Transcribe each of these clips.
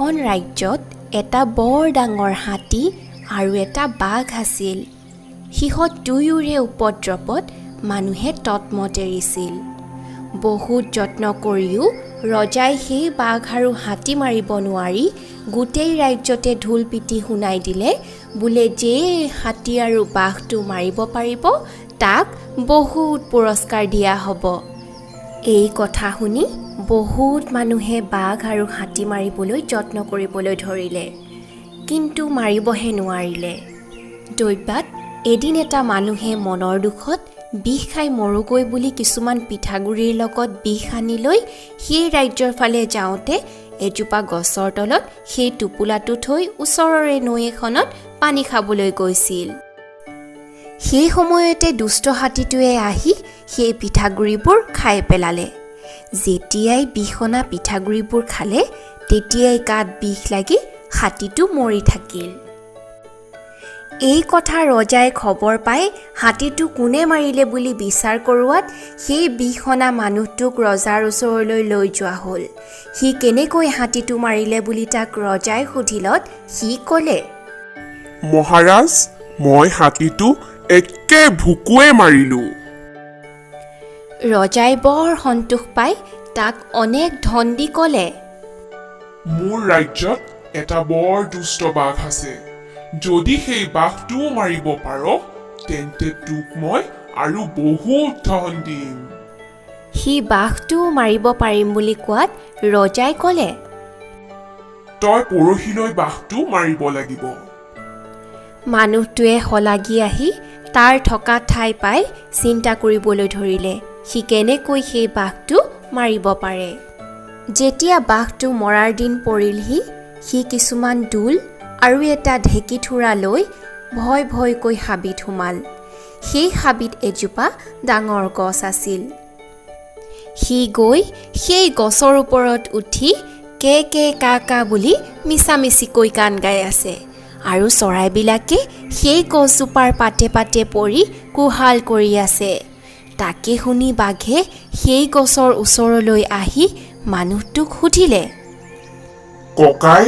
এখন ৰাজ্যত এটা বৰ ডাঙৰ হাতী আৰু এটা বাঘ আছিল। সিহঁত দুয়োৰে উপদ্ৰৱত মানুহে ততমত এৰিছিল। বহুত যত্ন কৰিও ৰজাই সেই বাঘ আৰু হাতী মাৰিব নোৱাৰি গোটেই ৰাজ্যতে ঢোল পিটি শুনাই দিলে, বোলে যেয়ে হাতী আৰু বাঘটো মাৰিব পাৰিব তাক বহুত পুৰস্কাৰ দিয়া হ'ব। এই কথা শুনি বহুত মানুহে বাঘ আৰু হাতী মাৰিবলৈ যত্ন কৰিবলৈ ধৰিলে, কিন্তু মাৰিবহে নোৱাৰিলে। দৈবাত এদিন এটা মানুহে মনৰ দুখত বিষ খাই মৰোগৈ বুলি কিছুমান পিঠাগুড়িৰ লগত বিষ সানি লৈ সেই ৰাজ্যৰ ফালে যাওঁতে এজোপা গছৰ তলত সেই টোপোলাটো থৈ ওচৰৰে নৈ এখনত পানী খাবলৈ গৈছিল। সেই সময়তে দুষ্ট হাতীটোৱে আহি সেই পিঠাগুড়িবোৰ খাই পেলালে। যেতিয়াই বিষ সনা পিঠাগুড়িবোৰ খালে, তেতিয়াই গাত বিষ লাগি হাতীটো মৰি থাকিল। এই কথা ৰজাই খবৰ পাই হাতীটো কোনে মাৰিলে বুলি বিচাৰ কৰোৱাত সেই বিষ সনা মানুহটোক ৰজাৰ ওচৰলৈ লৈ যোৱা হ'ল। সি কেনেকৈ হাতীটো মাৰিলে বুলি তাক ৰজাই সুধিলত সি ক'লে, মহাৰাজ, মই হাতীটো একে ভুকুৱে মাৰিলো। ৰজাই বৰ সন্তোষ পাই তাক অনেক ধন দি ক'লে, মোৰ ৰাজ্যত এটা বৰ দুষ্ট বাঘ আছে। যদি সেই বাঘটোও মাৰিব পাৰ, তেন্তে তোক মই আৰু বহুত ধন দিম। সি বাঘটোও মাৰিব পাৰিম বুলি কোৱাত ৰজাই ক'লে, তই পৰহিলৈ বাঘটো মাৰিব লাগিব। মানুহটোৱে শলাগি আহি তাৰ থকা ঠাই পাই চিন্তা কৰিবলৈ ধৰিলে সি কেনেকৈ সেই বাঘটো মাৰিব পাৰে। যেতিয়া বাঘটো মৰাৰ দিন পৰিলহি, সি কিছুমান দোল আৰু এটা ঢেঁকী থোৰা লৈ ভয় ভয়কৈ হাবিত সোমাল। সেই হাবিত এজোপা ডাঙৰ গছ আছিল। সি গৈ সেই গছৰ ওপৰত উঠি কে কে কা কা বুলি মিছামিছিকৈ গান গাই আছে আৰু চৰাইবিলাকে সেই গছজোপাৰ পাতে পাতে পৰি কোহাল কৰি আছে। তাকে শুনি বাঘে সেই গছৰ ওচৰলৈ আহি মানুহটোক সুধিলে, ককাই,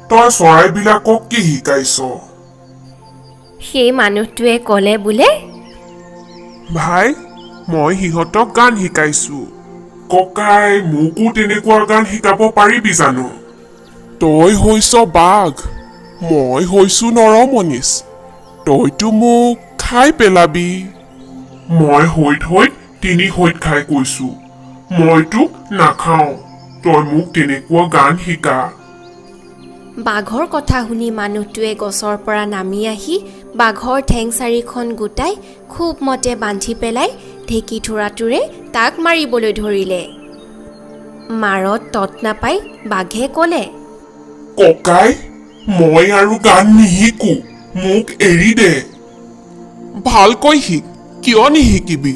তই চৰাইবিলাকক কি শিকাইছ? সেই মানুহটোৱে ক'লে বোলে, ভাই, মই সিহঁতক গান শিকাইছো। ককাই, মোকো তেনেকুৱা গান শিকাব পাৰিবি জানো? তই হৈছ বাঘ, মই হৈছো নৰমনিচ। তইতো মোক খাই পেলাবি। মই হৈত হৈত তিনি হৈত খাই কৈছো, মই তোক নাখাওঁ। তই মোক তেনেকুৱা গান শিকা। বাঘৰ কথা শুনি মানুহটোৱে গছৰ পৰা নামি আহি বাঘৰ ঠেং চাৰিখন গোটাই খুব মতে বান্ধি পেলাই ঢেঁকী থোৰাটোৰে তাক মাৰিবলৈ ধৰিলে। মাৰত তত নাপাই বাঘে ক'লে, ককাই, মই আৰু গান নিশিকো, মোক এৰি দে। ভালকৈ শিক, কিয় নিশিকিবি?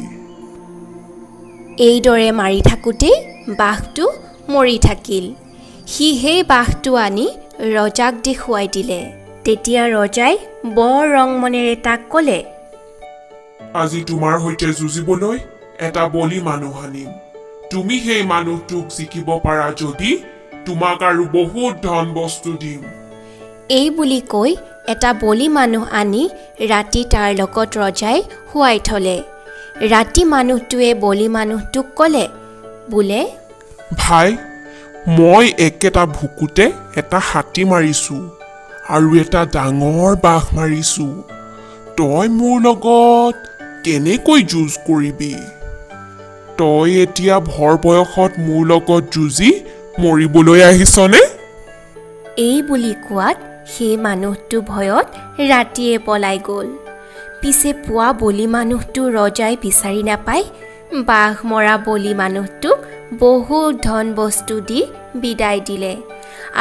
এইদৰে মাৰি থাকোঁতেই বাঘটো মৰি থাকিল। সি সেই বাঘটো আনি ৰজাক দেখুৱাই দিলে। তেতিয়া ৰজাই বৰ ৰং মনেৰে তাক ক'লে, আজি তোমাৰ সৈতে যুঁজিবলৈ এটা বলি মানুহ আনিম। তুমি সেই মানুহটোক জিকিব পাৰা যদি তোমাক আৰু বহুত ধন বস্তু দিম। এই বুলি কৈ এটা বলি মানুহ আনি ৰাতি তাৰ লগত ৰজাই শুৱাই থলে। ৰাতি মানুহটোৱে বলি মানুহটোক ক'লে বোলে, ভাই, মই একেটা ভুকুতে এটা হাতী মাৰিছো আৰু এটা ডাঙৰ বাঘ মাৰিছো। তই মোৰ লগত কেনেকৈ যুঁজ কৰিবি? তই এতিয়া ভৰ বয়সত মোৰ লগত যুঁজি মৰিবলৈ আহিছনে? এই বুলি কোৱাত সেই মানুহটো ভয়ত ৰাতিয়ে পলাই গ'ল। পিছে পুৱা বলি মানুহটো ৰজাই বিচাৰি নাপাই বাঘ মৰা বলি মানুহটোক বহুত ধন বস্তু দি বিদায় দিলে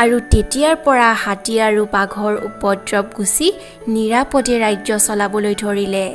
আৰু তেতিয়াৰ পৰা হাতী আৰু বাঘৰ উপদ্ৰৱ গুচি নিৰাপদে ৰাজ্য চলাবলৈ ধৰিলে।